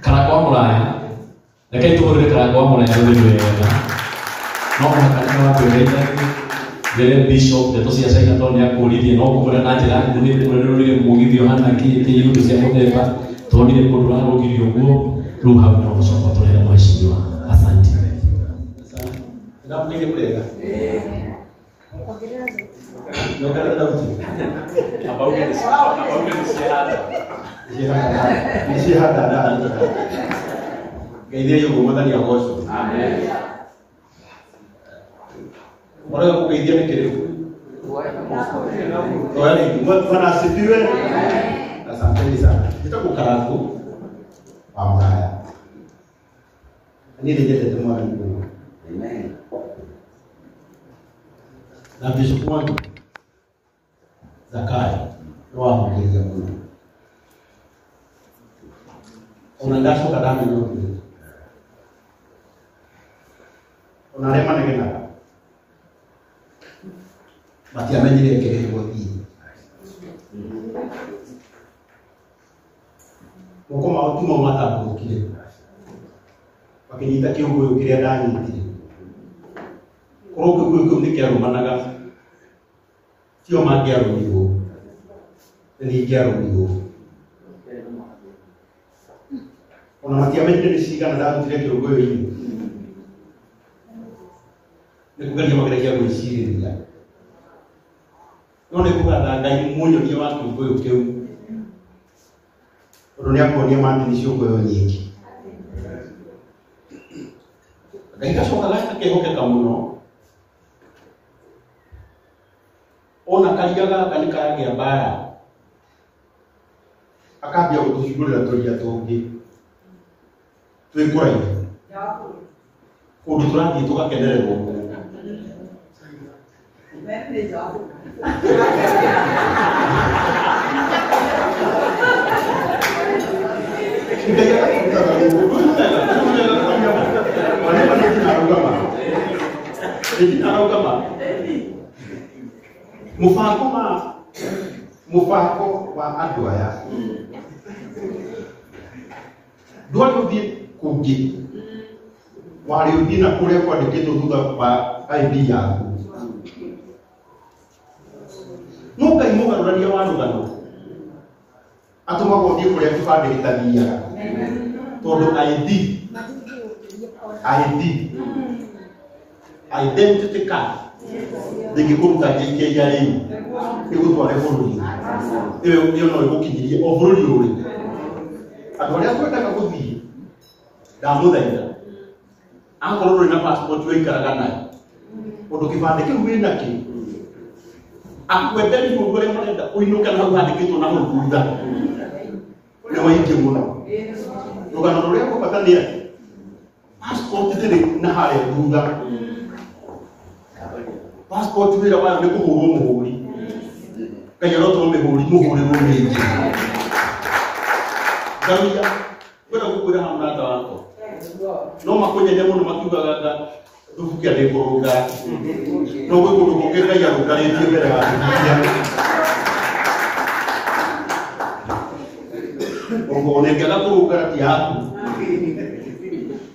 Karangũ wa Mũraya. Rekei tũhũrĩre Karangũ wa Mũraya rũrĩrĩ wega. No mũhaka nĩ wakwĩra ithatũ. Rĩrĩa bishop ndeto cia China tondũ nĩ akũririe no kũmwĩra na njĩra nguhĩ ndĩmwĩre rũrĩrĩ mũgithi ũhana kĩ kĩ iũndũ cia mũthemba tuonire mũndũ ũrarũgire ũguo rĩu hau no gũcoka tũrere mheshimiwa. Asante. Ndamũgeithia mũrega. Nyongerera thauti. Amba uge nĩ ciehanda. Nĩ ciehanda ndahanda. Ngeithia ũguo Mwathani agocwo. Amen. Mũrega kũgeithia nĩkĩ rĩu? Oya rĩngĩ. Bwana asifiwe. Asanteni sana. Njĩtagwo Karangũ wa Mũraya. Niĩ nĩ nyendete Mwathani mũno. Na Bishop wangu Zakayo nĩ wamũgeria mũno. Ona ndacoka ndamenya ũndũ ũyũ. Ona arĩa manegenaga matiamenyire ngĩrĩhwo thiĩ. Moko mao ti mo matambũrũkire makĩnyita kĩũngũyũ kĩrĩa ndanyitire. Korwo kĩũngũyũ kĩu nĩ kĩarũmanaga tio mangĩarũmirwo nĩ niĩ ingĩarũmirwo. Ona matiamenyire nĩ cigana ndarutire kĩũngũyũ-inĩ. Nĩ kũgeria mageragia gwĩcirĩria. No nĩ kũgatha Ngai mũnyonia wa kĩũngũyũ kĩu tondũ nĩ akuonia Martin ciũngũyũ nyingĩ. Ngai gacoka gakehokeka mũno. Ona karia gaka nĩ karagĩa mbara akambia gũtũhingũrĩra tũria tũngĩ twĩ kũraihu kũndũ tũrathiĩ tũgakenererwo kũu. Ngai agatũrutaga gũkũ. Ũyũ nĩ wega, ũyũ nĩ wega kwaria ma. Marĩa nĩ ndinarũgama. Nĩ ndinarũgama. Mũbango ma mũbango wa andũ aya ndwarĩ ũthiĩ kũngĩ warĩ ũthiĩ na kũrĩa kwandĩkĩtwo thutha wa ID yaku. No Ngai mũgarũrania wa rũgano atũmagwo ũthiĩ kũrĩa kĩbandĩ gĩtathiaga tondũ ID ID identity card ndĩngĩkũruta KRA ĩgũtware bũrũri ĩyo ĩyo no ĩgũkinyirie o bũrũri ũrĩ. Andũ arĩa twendaga gũthiĩ ndamũthaitha akorwo ndũrĩ na passport wĩikaraga nayo ũndũ kĩbandĩ kĩu wĩnakĩo akwenderi bũrũri ũrĩa marenda ũinũke na hau handĩkĩtwo na hau thutha nĩ waingĩ mũno. Rũgano rũrĩa rwa bata nĩ atĩ passport ndĩrĩ na harĩa thutha. Passport wĩra wayo nĩ kũhũrwo mũhũri. Ngai arotũma mĩhũri mũhũrĩrwo mĩingĩ. Ngaruia kwenda gũkwĩra ha mũrata wakwa no makũnyenye mũno makiugaga nga thubukia ndĩkũrũnga no gwĩ kũndũ kũngĩ Ngai arũngarĩtie mbere ya thubukia. Ona ĩngĩaga kũrũngara ti yaku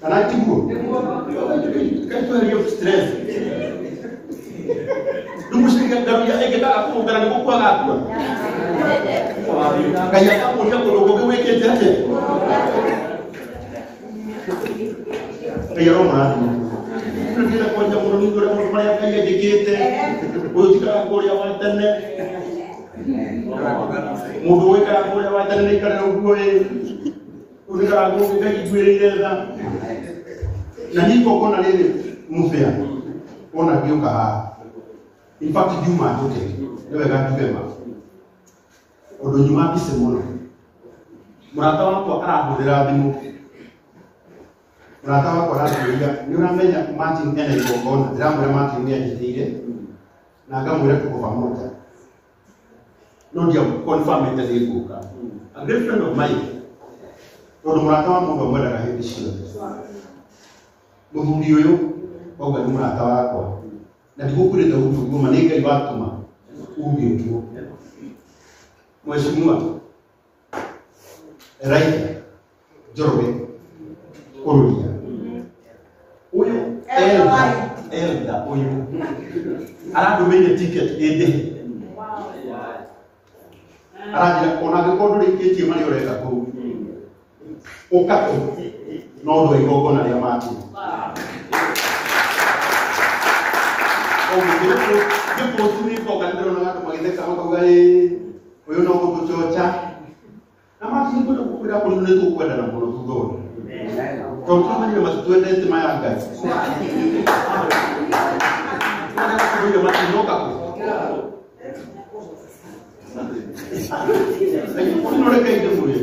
kana tiguo? Ngai tweherie stress. Rĩu mũciĩ ngaruia ĩngĩkaga kũrũngara nĩ gũkua gakua. Ngai akamũria kũndũ kũngĩ wĩkĩte atĩa? Ngai aromũrathima. Ndĩrenda kwanja mũno nĩ ũrĩa maũndũ marĩa Ngai anjĩkĩte. Ũyũ ti Karangũ ũrĩa wa tene. Mũndũ ũĩ Karangũ ũrĩa wa tene nĩ aikarĩra ũguo ĩ. Ũyũ nĩ Karangũ ũngĩ Ngai njuĩrĩire tha. Na niĩ igongona rĩrĩ mũbĩa wona ngĩũka haha. In fact njuma njũke nĩ wega njuge ma. Ũndũ nyuma mbice mũno. Mũrata wakwa arahũrĩra thimũ. Mũrata wakwa aranjũria nĩ ũramenya Martin ena igongona. Ndĩramwĩra Martin nĩ anjĩtĩire na ngamwĩra tuko pamoja. No ndia confirm ĩte nĩ ngũka. A great friend of mine. Tondũ mũrata wa mũndũ amwendaga hĩndĩ ciothe. Mũthuri ũyũ wauga nĩ mũrata wakwa. Na ndigũkwĩrĩte uge ũguo ma nĩ Ngai watũma uge ũguo. Mheshimiwa Elijah Njoroge Kururia uyu elda uyu arandumeire ticket ĩndĩhe aranjĩra ona angĩkorwo ndũrĩkĩtie marĩa ũreka kũu ũka tu no ũndũ wa igongona rĩa Martin. Ngĩpost nĩ ngoka nĩndĩronaga andũ magĩtheka makauga ĩ ũyũ no gũtũchocha na Martin ngwenda gũkwĩra kũrĩ nĩ tũkwendana mũno thutha ũyũ tondũ tũramenyire matitwendete maya Ngai marĩa matinoka kũ mũkũrinũ reke ndĩmwĩre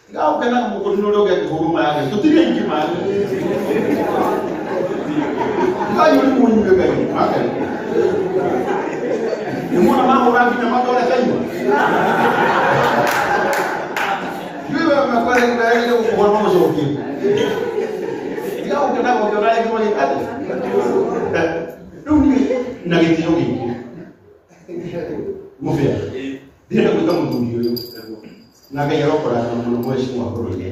tiga gũkenaga mũkũrinũ ũrĩa ũngĩ akĩhũrwo maya Ngai tũtirĩ aingĩ maya Ngai ũrĩ mũnyue Ngai Ngai nĩ muona mahũra nginya matore kaima wewe unakwenda gũkũhũra magũcokie tiga gũkenaga ũkĩona arĩa angĩ magĩka atĩa rĩu niĩ na gĩtĩo gĩkĩ mũbĩa ndĩrenda gwĩta mũthuri ũyũ na Ngai arokũrathima mũno mheshimiwa bũrũri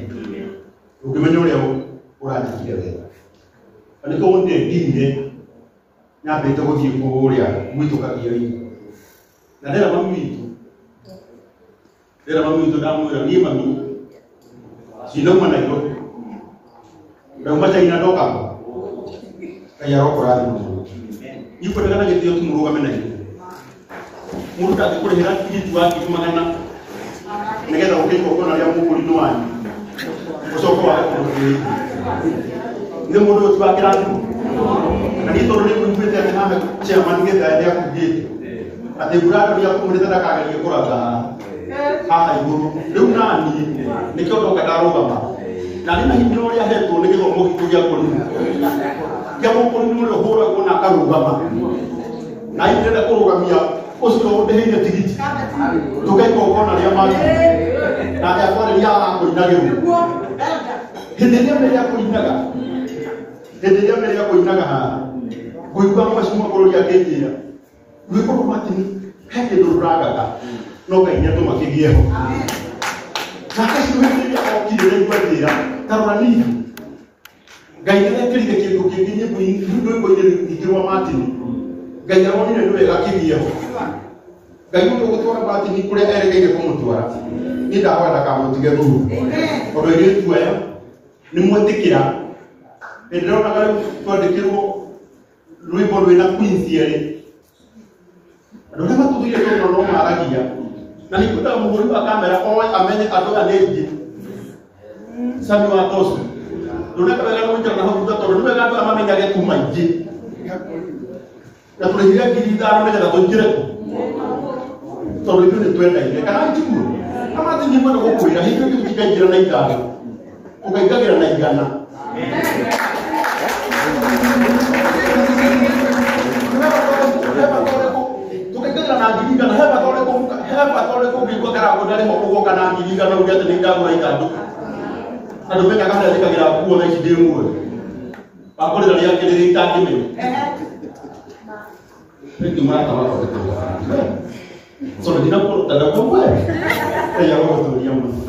ũngĩmenya ũrĩa ũranjĩkire wega na nĩkĩo wonire nginyire nyambĩte gũthiĩ kũrĩa gwitũ Kagio-inĩ na ndera mami witũ ndamwĩra niĩ mami cinauma Nairobi ndauma China ndoka kũ Ngai arokũrathima mũno niĩ ngwendaga na gĩtĩo tu mũrũgame na ithuĩ mũndũ ndangĩkũrĩhĩra tigiti wa 100,000 nĩgetha ũke igongona rĩa mũkũrinũ wanyu ũcoke wage kũmũtĩithia nĩ mũndũ ũyũ ti wa kĩrathimo na niĩ tondũ nĩngũiguĩte atĩ haha chairman Gĩthaya nĩakugĩte atĩ Brado nĩakumũrĩte ndakagerie kũratha haha igũrũ rĩu naniĩ nĩkĩo ndoka ndarũgama na nĩ na hinya ũrĩa hetwo nĩ gĩthomo gitũ gĩa kũrinũ kĩa mũkũrinũ ũrĩa ũhũragwo na akarũgama na niĩ ndĩrenda kũrũgamia ũcio ũndĩhĩire tigiti tũke igongona rĩa Martin na akwarĩria haha kũinagĩrwo hĩndĩ ĩrĩa mbere ya kũinaga hĩndĩ ĩrĩa mbere ya kũinaga haha ngũigua mheshimiwa bũrũri akĩnjĩra rwĩmbo rwa Martin he kĩndũ rũragaga no Ngai nĩatũma kĩgĩe ho nake cio hĩndĩ ĩrĩa okire ndaigua njĩra ta rora niĩ Ngai nĩarekĩrire kĩndũ kĩngĩ rwĩmbo-inĩ rwingĩ rwa Martin Ngai aronire nĩ wega kĩgĩe ho Ngai ũrĩa ũgũtwara Martin kũrĩa erekeire kũmũtwara niĩ ndahoya ndakamũtige thutha tondũ airĩtu aya nĩ mwetĩkĩra nĩndĩronaga rĩu twandĩkĩrwo rwĩmbo rwĩna Queens erĩ andũ arĩa matũthire tondũ no maragia na nĩngwendaga mũhũri wa kamera oe amenye andũ aya nĩ aingĩ Sami wa Tosu ndũneka wega nĩ gũikara na hau thutha tondũ nĩ wega andũ aya mamenyage kuma aingĩ na tũrĩhire 5,000 nĩgetha tũingĩre kũ tondũ ithuĩ nĩ twendaine kana tiguo na Martin nĩngwenda gũkwĩra hingo ĩngĩ tũtikaingĩra na 5 tũkaingagĩra na 100 tukaingagĩra na 100,000 he bata ũrĩkũ ũngĩigua Karangũ ndarĩ ho ũgoka na 100,000 uge atĩ nĩndagũra ithandũkũ na ndũmenyaga harĩa njĩkagĩra nguo thaa ici ndĩ muoyo wakũrĩra rĩake rĩrĩa itangĩmenya rĩngĩ marata mathondekwo so ndinakuruta ndakwa mwe Ngai arogũtũria mũno.